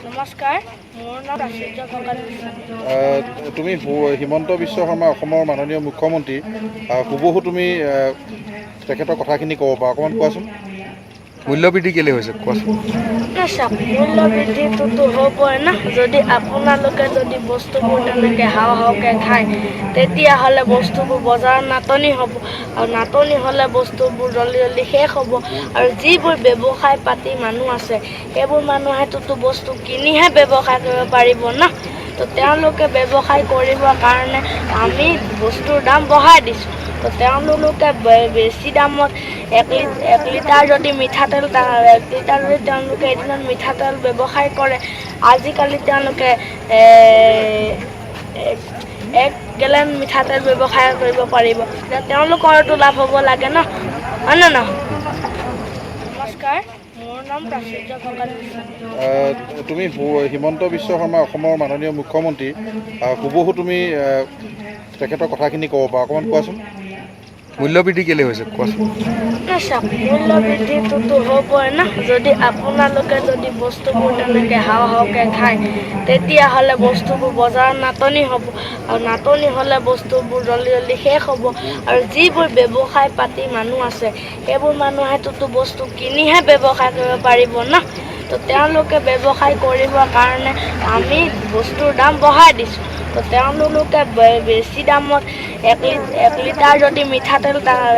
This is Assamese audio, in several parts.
নমস্কাৰ, মোৰ নাম প্ৰাচুৰ্য ভকত। তুমি হিমন্ত বিশ্ব শৰ্মা, অসমৰ মাননীয় মুখ্যমন্ত্ৰী, হুবহু তুমি তেখেতৰ কথাখিনি ক'ব পাৰা। অকণমান কোৱাচোন। মূল্যবৃদ্ধি কেলৈ হৈছে, কোৱাচোন। না চাওক, মূল্য বৃদ্ধিটোতো হ'বই না। যদি আপোনালোকে যদি বস্তুবোৰ তেনেকৈ হাও হাওকৈ খায়, তেতিয়াহ'লে বস্তুবোৰ বজাৰত নাটনি হ'ব আৰু নাটনি হ'লে বস্তুবোৰ জল্দি জল্দি শেষ হ'ব। আৰু যিবোৰ ব্যৱসায় পাতি মানুহ আছে, সেইবোৰ মানুহেটোতো বস্তু কিনিহে ব্যৱসায় কৰিব পাৰিব ন। তো তেওঁলোকে ব্যৱসায় কৰিবৰ কাৰণে আমি বস্তুৰ দাম বঢ়াই দিছোঁ। তো তেওঁলোকে বেছি দামত 1 লিটাৰ যদি মিঠাতেল, 1 লিটাৰ যদি তেওঁলোকে এদিনত মিঠাতেল ব্যৱসায় কৰে, আজিকালি তেওঁলোকে 1 গেলেন মিঠাতেল ব্যৱসায় কৰিব পাৰিব। এতিয়া তেওঁলোকৰতো লাভ হ'ব লাগে ন, হয় নে নহয়? নমস্কাৰ, মোৰ নাম প্ৰাচুৰ্য ভকত। তুমি হিমন্ত বিশ্ব শৰ্মা, অসমৰ মাননীয় মুখ্যমন্ত্ৰী, হুবহু তুমি তেখেতৰ কথাখিনি ক'ব পাৰা। অকণমান কোৱাচোন। মূল্যবৃদ্ধি কেলৈ হৈছে, কোৱাচোন। না চাওক, মূল্য বৃদ্ধিটোতো হ'বই না। যদি আপোনালোকে যদি বস্তুবোৰ তেনেকৈ হাও হাওকৈ খায়, তেতিয়াহ'লে বস্তুবোৰ বজাৰত নাটনি হ'ব আৰু নাটনি হ'লে বস্তুবোৰ জল্দি জল্দি শেষ হ'ব। আৰু যিবোৰ ব্যৱসায় পাতি মানুহ আছে, সেইবোৰ মানুহেটোতো বস্তু কিনিহে ব্যৱসায় কৰিব পাৰিব ন। তো তেওঁলোকে ব্যৱসায় কৰিবৰ কাৰণে আমি বস্তুৰ দাম বঢ়াই দিছোঁ। তো তেওঁলোকে বেছি দামত 1 লিটাৰ যদি মিঠাতেল,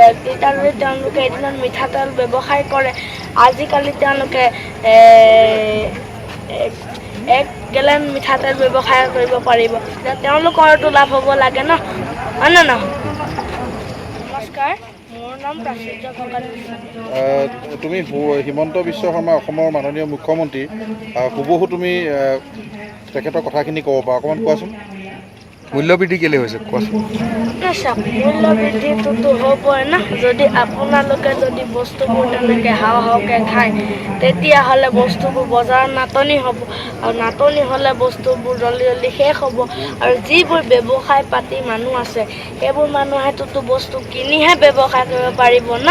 1 লিটাৰ যদি তেওঁলোকে এদিনত মিঠাতেল ব্যৱসায় কৰে, আজিকালি তেওঁলোকে 1 গেলেন মিঠাতেল ব্যৱসায় কৰিব পাৰিব। এতিয়া তেওঁলোকৰতো লাভ হ'ব লাগে ন, হয় নে নহয়? নমস্কাৰ, মোৰ নাম প্ৰাচুৰ্য ভকত। তুমি হিমন্ত বিশ্ব শৰ্মা, অসমৰ মাননীয় মুখ্যমন্ত্ৰী, হুবহু তুমি তেখেতৰ কথাখিনি ক'ব পাৰা। অকণমান কোৱাচোন। মূল্যবৃদ্ধি কেলৈ হৈছে, কোৱাচোন। না চাওক, মূল্য বৃদ্ধিটোতো হ'বই না। যদি আপোনালোকে যদি বস্তুবোৰ তেনেকৈ হাও হাওকৈ খায়, তেতিয়াহ'লে বস্তুবোৰ বজাৰত নাটনি হ'ব আৰু নাটনি হ'লে বস্তুবোৰ জল্দি জল্দি শেষ হ'ব। আৰু যিবোৰ ব্যৱসায় পাতি মানুহ আছে, সেইবোৰ মানুহেটোতো বস্তু কিনিহে ব্যৱসায় কৰিব পাৰিব ন।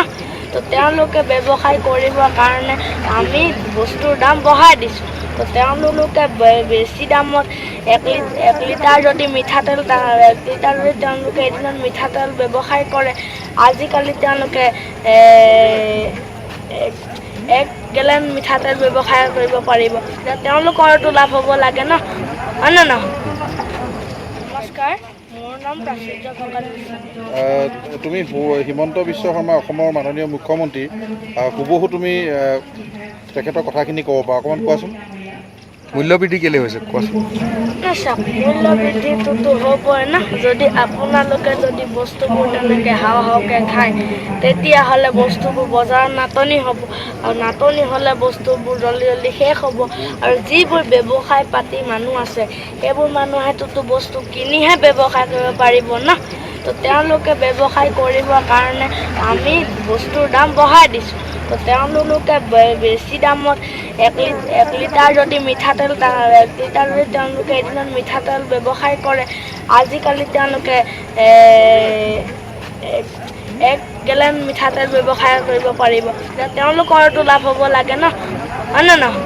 তো তেওঁলোকে ব্যৱসায় কৰিবৰ কাৰণে আমি বস্তুৰ দাম বঢ়াই দিছোঁ। তো তেওঁলোকে বেছি দামত 1 লিটাৰ যদি মিঠাতেল, 1 লিটাৰ যদি তেওঁলোকে এদিনত মিঠাতেল ব্যৱসায় কৰে, আজিকালি তেওঁলোকে 1 গেলেন মিঠাতেল ব্যৱসায় কৰিব পাৰিব। এতিয়া তেওঁলোকৰতো লাভ হ'ব লাগে ন, হয় নে নহয়? নমস্কাৰ, মোৰ নাম প্ৰাচুৰ্য ভকত। তুমি হিমন্ত বিশ্ব শৰ্মা, অসমৰ মাননীয় মুখ্যমন্ত্ৰী, হুবহু তুমি তেখেতৰ কথাখিনি ক'ব পাৰা। অকণমান কোৱাচোন। মূল্যবৃদ্ধি কেলৈ হৈছে, কোৱাচোন। না চাওক, মূল্য বৃদ্ধিটোতো হ'বই না। যদি আপোনালোকে যদি বস্তুবোৰ তেনেকৈ হাও হাওকৈ খায়, তেতিয়াহ'লে বস্তুবোৰ বজাৰত নাটনি হ'ব আৰু নাটনি হ'লে বস্তুবোৰ জল্দি জল্দি শেষ হ'ব। আৰু যিবোৰ ব্যৱসায় পাতি মানুহ আছে, সেইবোৰ মানুহেটোতো বস্তু কিনিহে ব্যৱসায় কৰিব পাৰিব ন। তো তেওঁলোকে ব্যৱসায় কৰিবৰ কাৰণে আমি বস্তুৰ দাম বঢ়াই দিছোঁ। তো তেওঁলোকে বেছি দামত 1 লিটাৰ যদি মিঠাতেল, 1 লিটাৰ যদি তেওঁলোকে এদিনত মিঠাতেল ব্যৱসায় কৰে, আজিকালি তেওঁলোকে 1 গেলেন মিঠাতেল ব্যৱসায় কৰিব পাৰিব। এতিয়া তেওঁলোকৰতো লাভ হ'ব লাগে ন, হয় নে নহয়?